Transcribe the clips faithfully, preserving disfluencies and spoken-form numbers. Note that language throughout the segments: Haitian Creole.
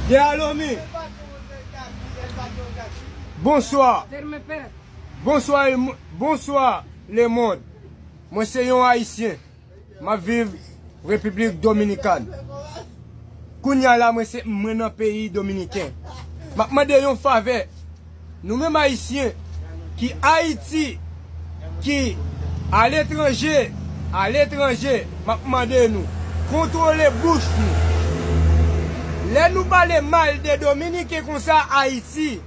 Te alomi. Bonswa. Bonswa, el- bonswa, lemonn. Mwen se yon Ayisyen. M ap viv Repiblik Dominikàn. Kounye a la, mwen se, mwen nan peyi dominiken. M ap mande yon favè. Nou menm Ayisyen ki Ayiti, ki aletranje, aletranje, m ap mande nou, kontwole bouch nou. Lè nou pale mal de Dominiken konsa Ayiti,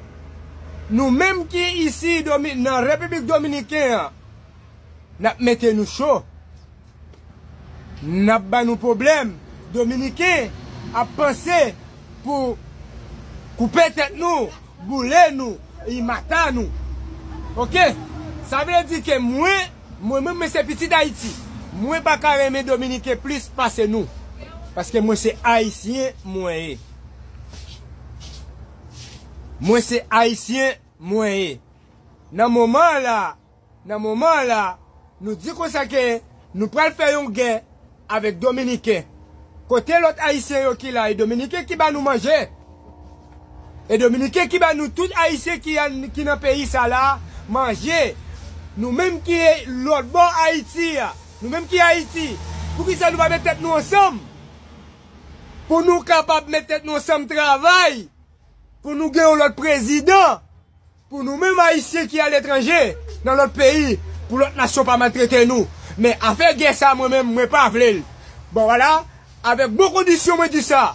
nou menm ki isi Domi- nan Repiblik Dominiken an, n ap mete nou cho. N ap ba nou pwoblèm. Dominiken ap panse pou koupe tèt nou, boule nou, e mata nou. Oke? Sa vle di ke mwen, mwen menm, mwen se pitit Ayiti. Mwen pa ka renmen Dominiken plis pase nou. Paske mwen se Ayisyen, mwen ye. Mwen se Ayisyen, mwen ye. Nan moman la, nan moman la, nou di konsa ke nou pral fè yon gè avèk Dominiken. Kote lòt Ayisyen yo ki la? E Dominiken ki ba nou manje. E Dominiken ki ba nou tout Ayisyen ki an- ki nan peyi sa la manje. Nou menm ki lòt bò Ayiti a, nou menm ki Ayiti, poukisa nou pa met tèt nou ansanm? Pou nou kapab met tèt nou ansanm travay, pou nou gen yon lòt prezidan, pou nou menm Ayisyen ki aletranje, nan lòt peyi, pou lòt nasyon pa maltrete nou. Men afè gè sa, mwen menm, mwen pa vle l. Bon, vwala, avèk bon kondisyon, mwen di sa.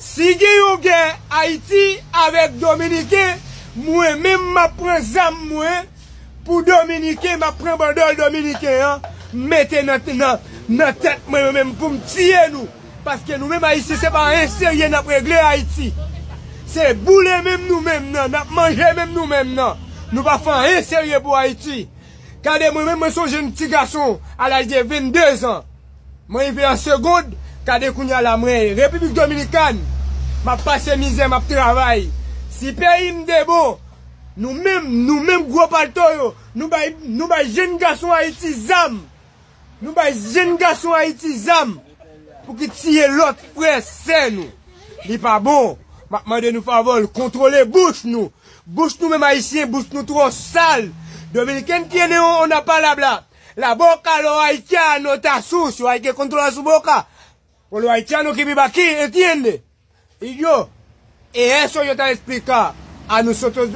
Si gen yon gè Ayiti avèk Dominiken, mwen menm, m ap pran zam mwen, pou Dominiken, m ap pran bandòl Dominiken an, mete nan, nan, nan tèt mwen menm pou m tiye nou. Paske nou menm Ayisyen, se pa anyen serye n ap regle Ayiti. Se boule menm nou menm nan, n ap manje menm nou menm nan. Nou pa fè anyen serye pou Ayiti. Gade mwen menm, mwen se yon jenn ti gason a laj de vennde zan. Mwen rive an segond, gade kounye a la, mwen Repiblik Dominikàn, m ap pase mizè, m ap travay. Si peyi m te bon, nou menm, nou menm gwo palto yo, nou bay, nou bay jenn gason Ayiti zam. Nou bay jenn gason Ayiti zam pou ki tiye lòt frè sè nou. Li pa bon. M ap mande nou favè, kontwole bouch nou. Bouch nou menm Ayisyen, bouch nou twò sal. Dominicano tiene una palabra. La boca los haitianos está sucio, hay que controlar su boca. Por los haitianos que viven aquí, entiende? Y yo, e eso yo te explica a nosotros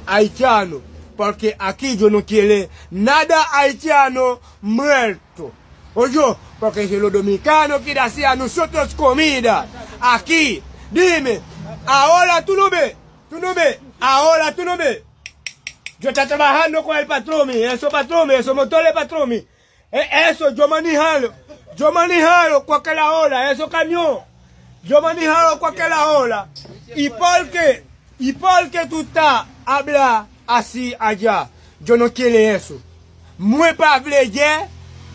haitianos, porque aquí yo no quiere nada haitiano muerto. Oye, porque si los dominicanos quieren hacer a nosotros comida aquí, dime, ahora tú no ves, tú no ves, ahora tú no ves. Yo está trabajando con el patrón mío, eso patrón mío, eso motor el patrón mío. E eso, yo manejalo, yo manejalo cualquier hora, eso camión, yo manejalo cualquier hora. Y porque, y porque tú estás habla así allá, yo no quiere eso. Mwen pa vle gè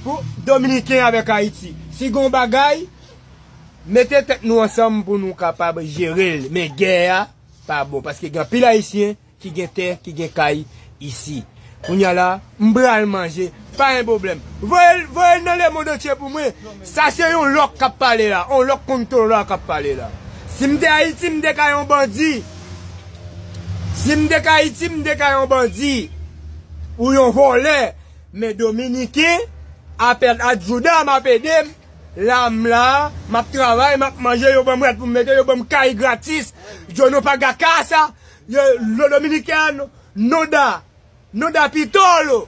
pou Dominiken avèk Ayiti. Si gon bagay, mete tèt nou ansanm pou nou kapab jere l. Men gè a pa bon, paske gen anpil Ayisyen ki gen tè, ki gen kay isi. Kounye a la, m pral manje, pa gen pwoblèm. Voye l, voye l nan lemonn antye pou mwen. Sa se yon lòk k ap pale la, yon lòk kontwòlè k ap pale la. Si m te Ayiti, m te ka yon bandi. Si m te ka Ayiti, m te ka yon bandi. Ou yon vòlè. Men Dominiken, apèl a Jouda, m ap ede m. La, m la, m ap travay, m ap manje, yo ban m rad pou m mete, yo ban m kay gratis. Yo no paga kasa. Yo, los dominicanos no da, no da pitolo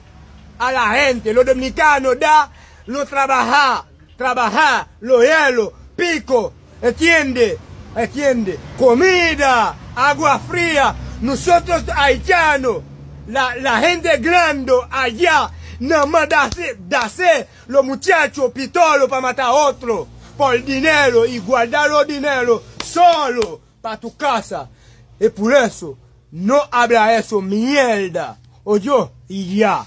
a la gente. Los dominicanos da, lo trabaja, trabaja, lo hielo, pico, entiende, entiende, comida, agua fría, nosotros haitianos, la, la gente grande allá, nada más dase, dase, los muchachos, pitolo pa matar otro, por dinero, igualdad los dinero, solo, pa tu casa, es por eso, no habla eso, mierda, oye, y ya.